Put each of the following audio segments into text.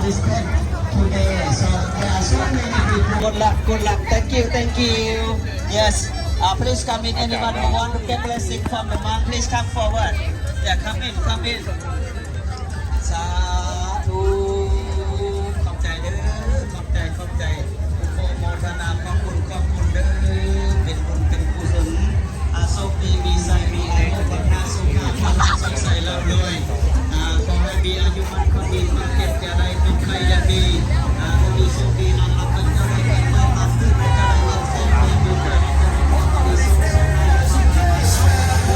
Respect today. So there are so many people. Good luck, good luck. Thank you, thank you. Yes. Uh, please come in. Anyone who want to get blessing from the monk, please come forward. Yeah, come in, come in. ສາທຸ ຂອບໃຈເດີ ຂອບໃຈ ຂອບໃຈ ຂໍອະນຸໂມທະນາ ຂອບຄຸນ ຂອບຄຸນເດີ ເປັນບຸນເປັນກຸສົນ ອາ ໂຊກດີ ມີໄຊ ມີອາຍຸ ວັນນະ ສຸຂະ ພະລະ ສຸກໄຊ ລ່ຳລວຍ ອາ ຂໍໃຫ້ມີອາຍຸໝັ້ນຂວັນຍືນ ຄວາມເຈັບຢ່າໄດ້ ຄວາມໄຂ້ຢ່າມີ ອາ ຂໍໃຫ້ໂຊກດີ ນອນຫຼັບຝັນຈະໄດ້ ເງິນໄດ້ ຄວາມຖືກຈະໄດ້ ເງິນແສນ ມີບຸນຈະໄດ້ ມີສຸກສະບາຍ ສຸກສະບາຍ ສາທຸ.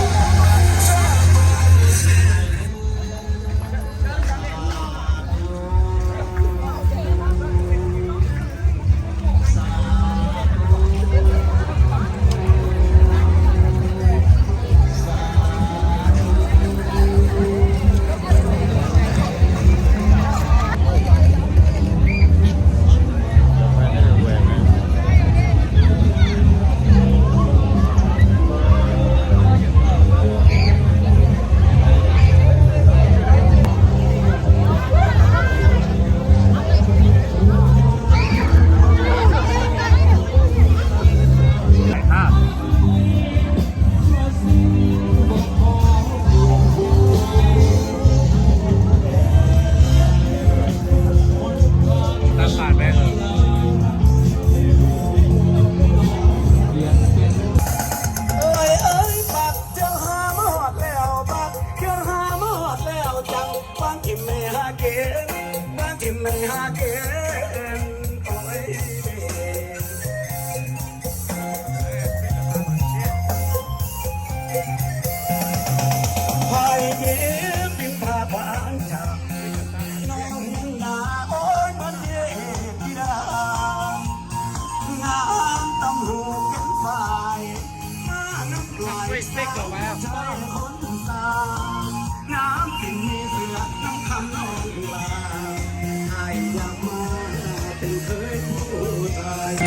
ເອີຍເອີຍ ບັກເຈົ້າຫາມາຮອດແລ້ວ ບັກເຈົ້າຫາມາຮອດແລ້ວ ຈັ່ງ ບາງກິນແມ່ຫາເກນ ບາງກິນແມ່ຫາເກນ ໂອ້ຍ ໃຜເກັບປິ່ນຜ້າບາງຈາກ ນ້ອງນາ ໂອ້ຍ ມັນເຢັບທີ່ດາ ງາມຕຳຫູກເປັນຝ່າຍ ມານຳໄກ ສາວຜູ້ຊາຍຄົນສາວ ງາມກິນມີເສືອນຳຄຳນ້ອງລາ ອ້າຍຢາກມາເປັນເຂີຍຜູ້ຊາຍ.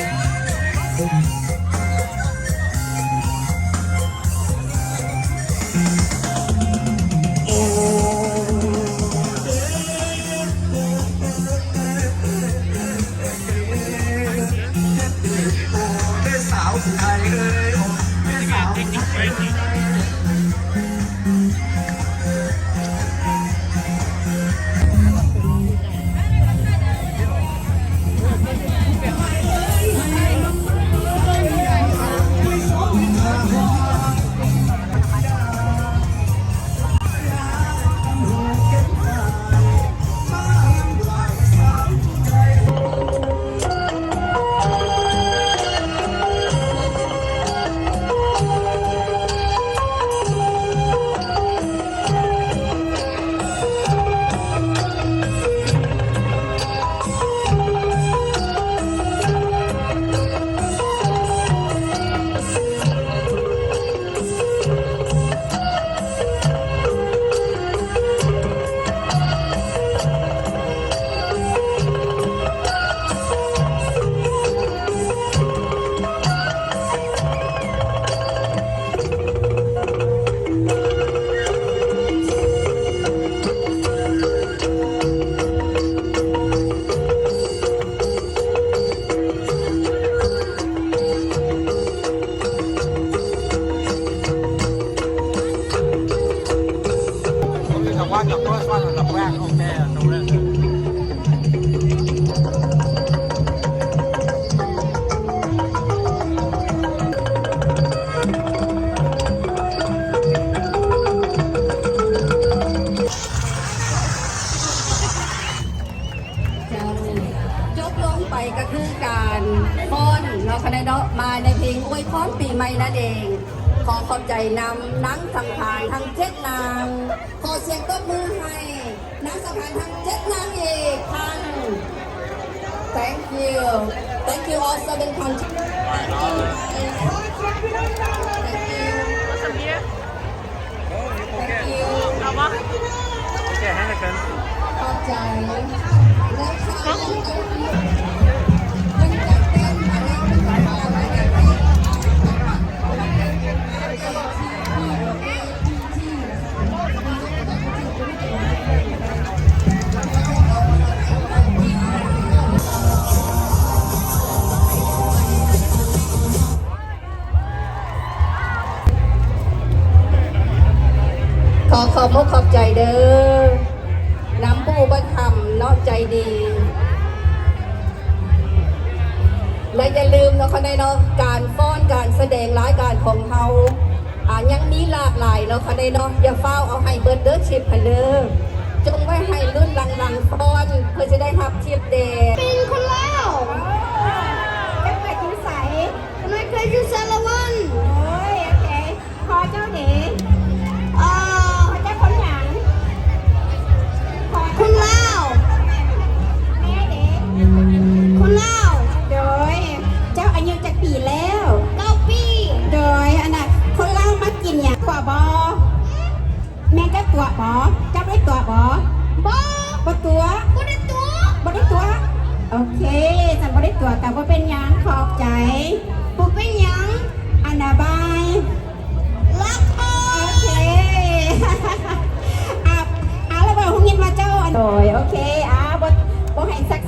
ເຈົ້າ ຈົບລົງໄປກໍຄືການຟ້ອນເນາະ ຄະນະເນາະ ມາໃນເພງອວຍພອນປີໃໝ່ນັ້ນເອງ. ຂໍຂອບໃຈນຳນາງສັງຂານທັງເຈັດນາງ. ຂໍສຽງຕົບມືໃຫ້ນາງສັງຂານທັງເຈັດນາງອີກຄັ້ງ. Thank you. Thank you all seven countries. Thank you. Thank you. Thank you. ຂອບໃຈ. ແລະ ເປັນການເຕັ້ນມາໃນ APT. ສະແດງລາຍການຂອງເຮົາ ອ່າ ຍັງມີຫຼາກຫຼາຍເນາະ ຄະເນເນາະ. ຢ່າຟ້າວເອົາໃຫ້ເບິດເດີ ຊິບຫັ້ນເດີ. ຈົ່ງໄວ້ໃຫ້ລຸ້ນຫຼັງໆກ່ອນ ເພື່ອຊິໄດ້ຮັບທິບແດ່. ເປັນຄົນລາວ. ເຈົ້າເກີດຢູ່ໃສ? ຂ້ານ້ອຍເກີດຢູ່ສາລະວັນ. ໂອ້ຍ ໂອເຄ. ພໍ່ເຈົ້າເດ? ເອີ ພໍ່ເຈົ້າຄົນຫຍັງ? ຄົນລາວ. ແມ່ເດ? ຄົນລາວ. ໂດຍ ເຈົ້າອາຍຸຈັກປີແລ້ວ? ເກົ້າປີ. ໂດຍ ອັນນ່າ ຄົນລາວມັກກິນຫຍັງ? ຕົວະບໍ່? ແມ່ນເຈົ້າຕົວະບໍ່? ເຈົ້າໄດ້ຕົວະບໍ່? ບໍ່. ບໍ່ຕົວະ? ບໍ່ໄດ້ຕົວະ. ບໍ່ໄດ້ຕົວະ. ໂອເຄ ຄັນບໍ່ໄດ້ຕົວະກະບໍ່ເປັນຫຍັງ ຂອບໃຈ. ບໍ່ເປັນຫຍັງ. ອັນນ່າ ບາຍ. ລັກອອກ. ໂອເຄ ອ່າ ອ່າ ລະເວົ້າຮູ້ຍິນວ່າເຈົ້າ ໂດຍ ໂອເຄ ອ່າ ບໍ່ ບໍ່ໃຫ້ຊັກ